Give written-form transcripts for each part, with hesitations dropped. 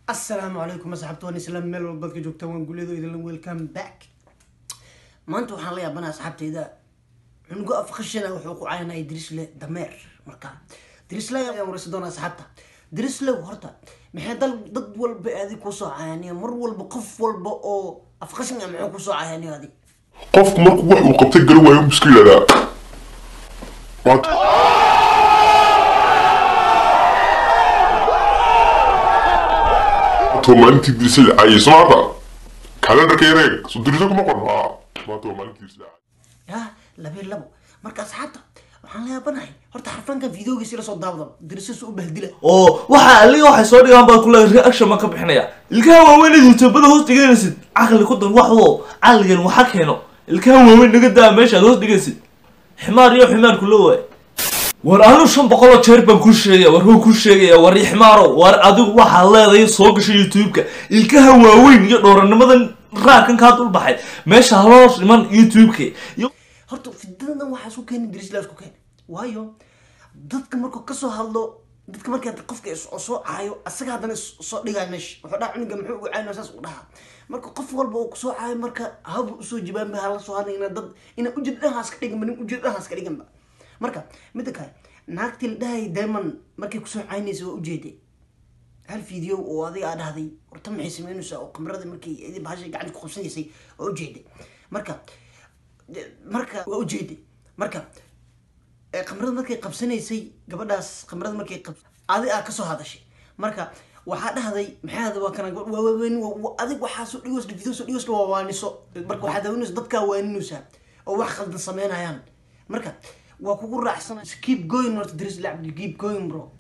Assalaamu calaykum asxaabta, waan isla meel walbaad ka joogtaan, waan guuleedo idinla. Welcome back. Maanta waxaan la yaabanaa asxaabtayda, cunugo af khashana wuxuu ku cayanaya Dirisle dameer. Marka Dirisle ayaan wareysan doonaa asxaabta. Dirisle, horta maxay dal dad walba adig kusoo cayaniya? Mar walba qof walba oo af khashan ah muxuu kusoo cayaniya adig? Qofku markuu wax uu qabtay garan waayo iska yidhahdaa maanta. Maanta waa maalintii Dirisle la caayay, soo maarta kalendarka yareeg soo Dirisle kuma qorno. Maanta waa maalintii Dirisle la caayay. Ya labi labo. Marka asxaabta, waxaan la yaabanahay horta xarfankan videogiisi la soo daawado, Dirisle su u bahdila. Oo waxa aliga waxay soo dhigaan baa kule reaction baan ka bixinaya. Ilkaha waaweyn ee youtubada hoos dhiganaysid, caqli ku dar waxwo caqligan waxa keeno ilkaha waaweyn naga daa meesha aad hoos dhigaysid. Ximaar iyo ximaar kula waay. War anu 500 oo jeer baan kuu sheegaya, war waan kuu sheegaya, war ii ximaaro, war adigu waxaad leedahay soo gashay youtube-ka ilkaha waaweyn iyo dhowranimadan raarkan kaa dul baxay meesha haloo iman youtube-ka iyo Horta fidadan waxaa isku keenay Dirisle, isku keenay, waayo dadka markuu kasoo hadlo, dadka markaa qofka soo caayo, asaga haddana soo dhigaayo meesha, wuxuu dhaha cunuga muxuu ugu caaynaya, saas u dhahaa. Marka qof walba uu kusoo caayo, marka habu usoo jibaanba hala soo hadlay ina dad ina ujeed dhahaas ka dhiganba, nin ujeed dhahaas ka dhiganba. Marka midda kale, naagtii la dhahay Diamond markay kusoo caynaysa waa ujeeday hal video oo adiga aa dhahday horta maxay sameynaysaa, oo qamrada markay idi bahasha gacanta ku qabsanaysay waa ujeeday. Marka waa ujeeday marka qamrada markay qabsanaysay gabadhaas, qamrada markay qab adi aa kasoo hadashay, marka waxaa dhahday maxay hada waa kana gabadh waa waaweyn adig waxaa soo dhigoos video soo dhigoos waa waaniso. Marka waxaad daawanaysa dadkaa waaninaysaa oo wax khaldan sameynayaan. Marka waa kugu raacsan, keep going. Horta Dirisle Cabdi, keep going bro.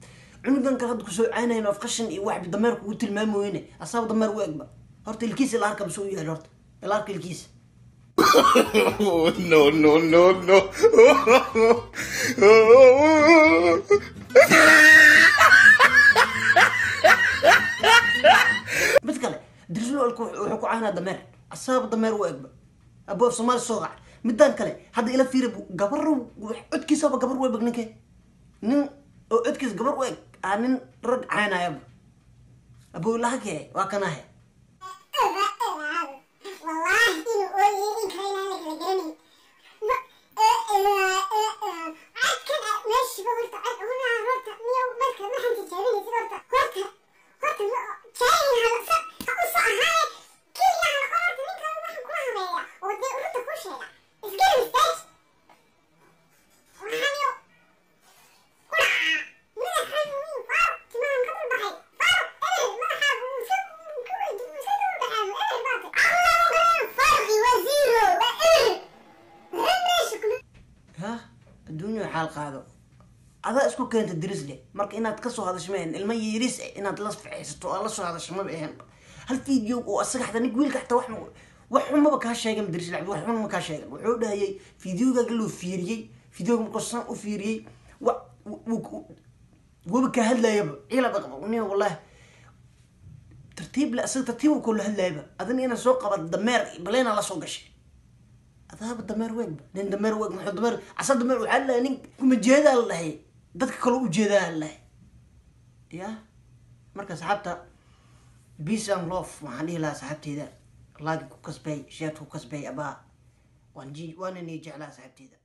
Cunugan kale hadda kusoo caynayno af qashin iyo wax dameer kugu tilmaamoyne, asaaba dameer u egba. Horta ilkiisa ila arka basoo u yahay, horta ila arka ilkiisa. No, no, no, no. Mid kale, Dirisle wuxuu ku caynaa dameer, asaaba dameer u egba. Abu af Soomaali soo qac. Midaan kale hadda ila fiiri, gabar codkiisaba gabar u eg, ninke nin oo codkiisa gabar u eg aa nin rag caynayaba. Abu lahake waa kanahe. والله إنه أوي إن كان أنا كلا جرني عاد كان ماشي بقولت عاد هنا هرت ميو مركب ما حد تجاريني هرت هرت هرت جاي هلا ص هاي كل هلا قررت منك ما حد كلها هذا ودي رحت كل شيء إسكير مستاج وحنيو مدحان وين فار تمام قبل بحي فار إيه مدحان ومسك كل مسك مدحان إيه باطل الله فرقي وزيره إيه غمشك. Ha adduunya xaal qaado, adaa isku keenta Dirisle. Marka inaad kasoo hadasho ma ahayn, ilma yariis eh inaad la ficaysato oo la soo hadasho maba ahayn. Hal video oo asaga xataa nin wiilka xataa wax xunmaba kaa sheegan Dirisle Cabdi, wax xun ma kaa sheegan. Wuxuu dhahayay videogaaga loo fiiriyey, videoga markuu san u fiiriyey wa waba kaa hadlayaba ciila dhaqba nin, wallahi tartiib le asaga tartiib uu kula hadlayaba. Adina inaad soo qabat dameer baleena la soo gashay, adaaba dameer weegba, nin dameer weeg muxuu dameer asa dameer waxaa la dhahay nin kuma jeedaa la dhahay, dadka kale u jeedaa la dhahay ya. Marka asxaabta, peace and love waxaan dhihi lahaa asxaabteyda, like ku kasbay, share ku kasbay, abaa waan ji waana nii jeclaa asxaabteyda.